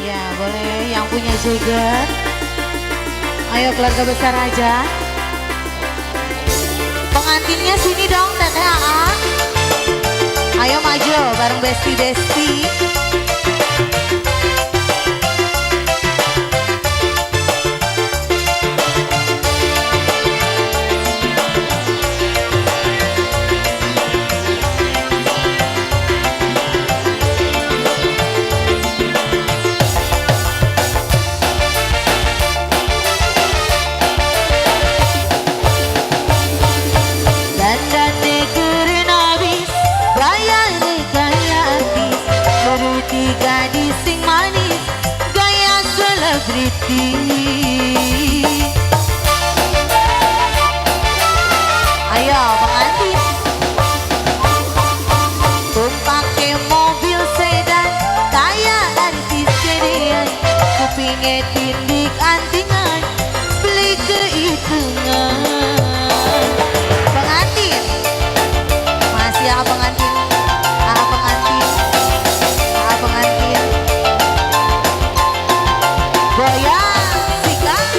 Ya boleh, yang punya Jagger. Ayo keluarga besar aja. Pengantinnya sini dong, Teteh AA. Ayo maju bareng besti-besti. Dandane keren abis, gayane gaya artis, nuruti gadis sing manis, gaya selebriti. Ayo pengantin, tumpake mobil sedan, kaya artis gedean, kupinge tindik antingan, beli kehitungan. Pengantin, masih apa pengantin? Ah pengantin, ah pengantin. Goyang, sikat.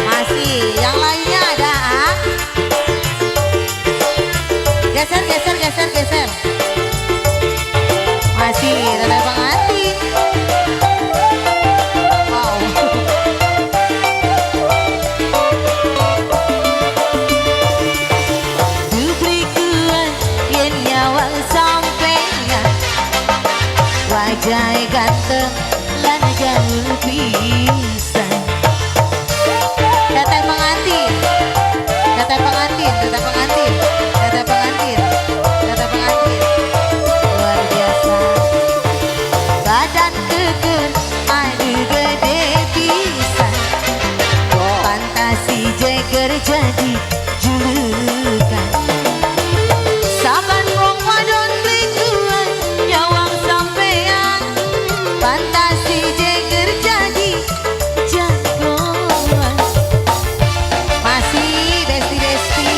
Masih, yang lainnya ada ah. Geser, geser, geser, geser. Masih, tetap pengantin. Wow. Diberi yen nyawang sampeyan, wajah ganteng lan gaul pisan. Teteh pengantin, teteh pengantin, teteh pengantin, teteh pengantin, teteh pengantin. Luar biasa. Badan keker, aduh gede pisan. Fantasi Jagger jadi julukan. Saban wong wadon blikuan nyawang sampean, fantasi Jagger jadi jagoan. Masih besti-besti.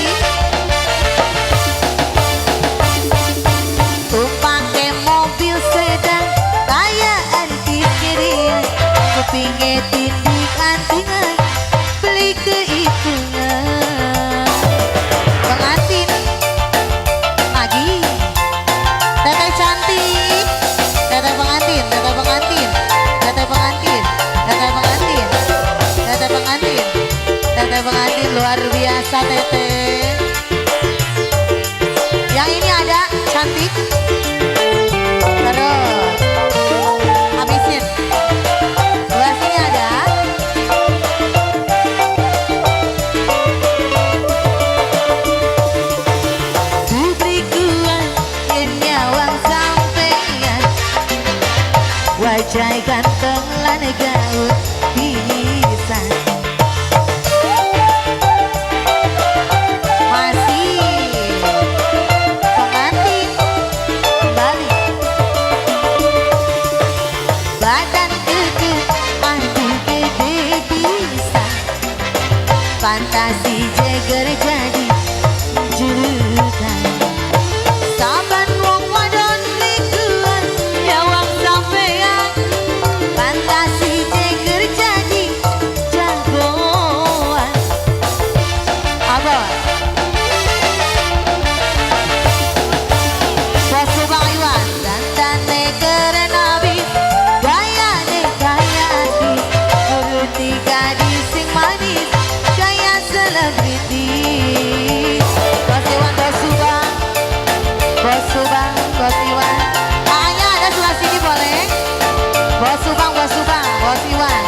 Tumpake mobil sedan, kaya artis gedean, kupinge tindik antingan, beli kehitungan. Pengantin lagi, teteh cantik, teteh pengantin, teteh pengantin, teteh pengantin, teteh pengantin, teteh pengantin, teteh pengantin luar biasa teteh. Yang ini ada cantik, terus habisin. Sebelah sini ada. Diberi yen nyawang sampeyan, wajah ganteng lan gaul pisan. Masih pengantin kembali. Badan keke, aduh gede pisan. Fantasi Jagger jadi julukan. Saban wong wadon likuan nyawang sampean, fantasi Jagger jadi jagoan. Abon. Bos Subang Iwan, dandane keren abis, gayane gaya artis, nuruti gadis sing manis, gaya selebriti. Bos Iwan, Bos Subang, Bos Subang, Bos Iwan. Kakaknya ada sebelah sini boleh? Bos Subang, Bos Subang, Bos Iwan.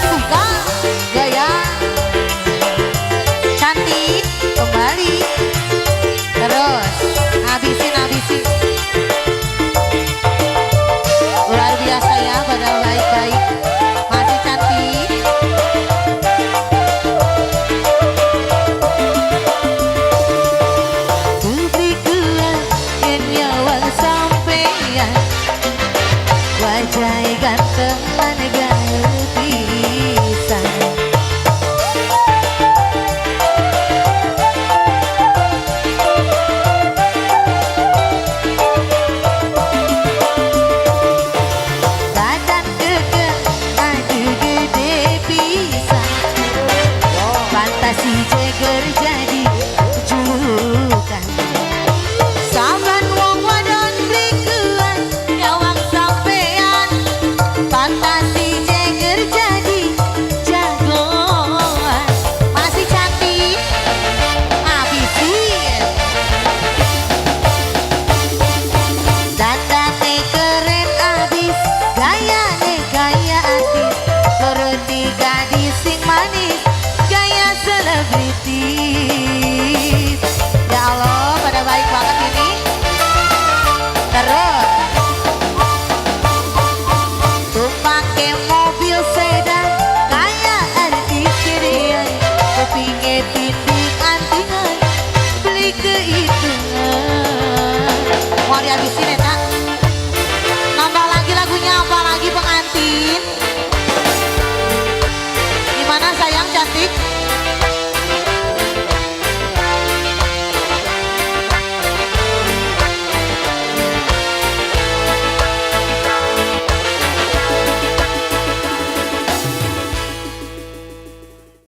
Suka gaya cantik kembali. Terus habisin, habisin. Luar biasa ya, pada baik-baik. Masih cantik. Diberi yen nyawang sampeyan, wajah Cantik.